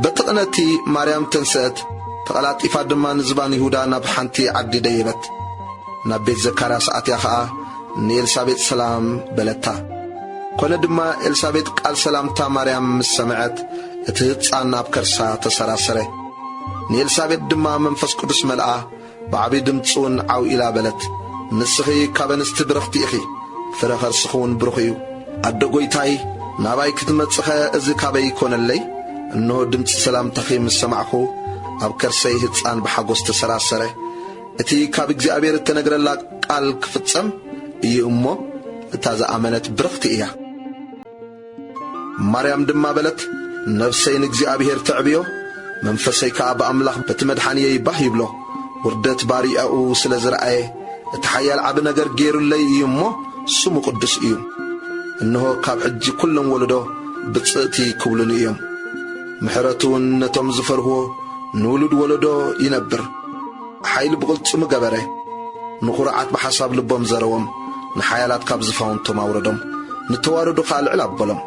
በቲ ቅነቲ ማርያም ተንስአት፣ ተቐላጢፋ ድማ ንዝባን ይሁዳ ናብ ሓንቲ ዓዲ ደየበት። ናብ ቤት ዘካርያስ ኣትያ ኸኣ ንኤልሳቤጥ ሰላም በለታ። ኮነ ድማ ኤልሳቤጥ ቃል ሰላምታ ማርያም ምስ ሰምዐት፣ እቲ ህጻን ኣብ ከርሳ ተሰራሰረ። ንኤልሳቤጥ ድማ መንፈስ ቅዱስ መልኣ፣ ብዓቢ ድምጺ እውን ዓው ኢላ በለት፣ "ንስኺ ካብ ኣንስቲ ብርኽቲ ኢኺ፣ ፍረ ከርስኺ እውን ብሩኽ እዩ። ኣደ ጐይታይ፣ ናባይ ክትመጽኸ እዚ ካበይ ይኮነለይ? እንሆ ድምጺ ሰላምታኺ ምስ ሰማዕኹ፣ ኣብ ከርሰይ ህጻን ብሓጎስ ተሰራሰረ። እቲ ካብ እግዚኣብሔር እተነግረላ ቃል ክፍጸም እዩ እሞ፣ እታ ዝኣመነት ብርኽቲ እያ።" ማርያም ድማ በለት፣ "ነፍሰይ ንእግዚኣብሔር ተዕብዮ፣ መንፈሰይ ከኣ ብኣምላኽ በቲ መድሓንየይ ባህ ይብሎ። ውርደት ባሪያኡ ስለ ዝረኣየ፣ እቲ ሓያል ዓቢ ነገር ገይሩለይ እዩ እሞ፣ ስሙ ቅዱስ እዩ። እንሆ ካብ ሕጂ ኩሎም ወለዶ ብጽእቲ ክብሉኒ እዮም። ምሕረቱ እውን ነቶም ዝፈርህዎ ንውሉድ ወለዶ ይነብር። ሓይሊ ብቕልጽሙ ገበረ። ንኹሩዓት ብሓሳብ ልቦም ዘረዎም፣ ንሓያላት ካብ ዝፋውንቶም ኣውረዶም፣ ንተዋረዱ ኸኣ ልዕል ኣበሎም።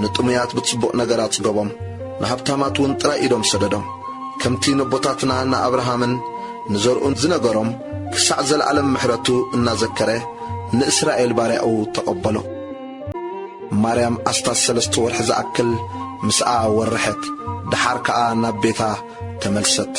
ንጥሙያት ብጽቡቕ ነገር ኣጽገቦም፣ ንሃብታማት እውን ጥራይ ኢዶም ሰደዶም። ከምቲ ነቦታትና ንኣብርሃምን ንዘርኡን ዝነገሮም፣ ክሳዕ ዘለኣለም ምሕረቱ እናዘከረ ንእስራኤል ባርያኡ ተቐበሎ።" ማርያም ኣስታት ሰለስተ ወርሒ ዝኣክል ምስኣ ወረሐት፣ ደሓር ከኣ ናብ ቤታ ተመልሰት።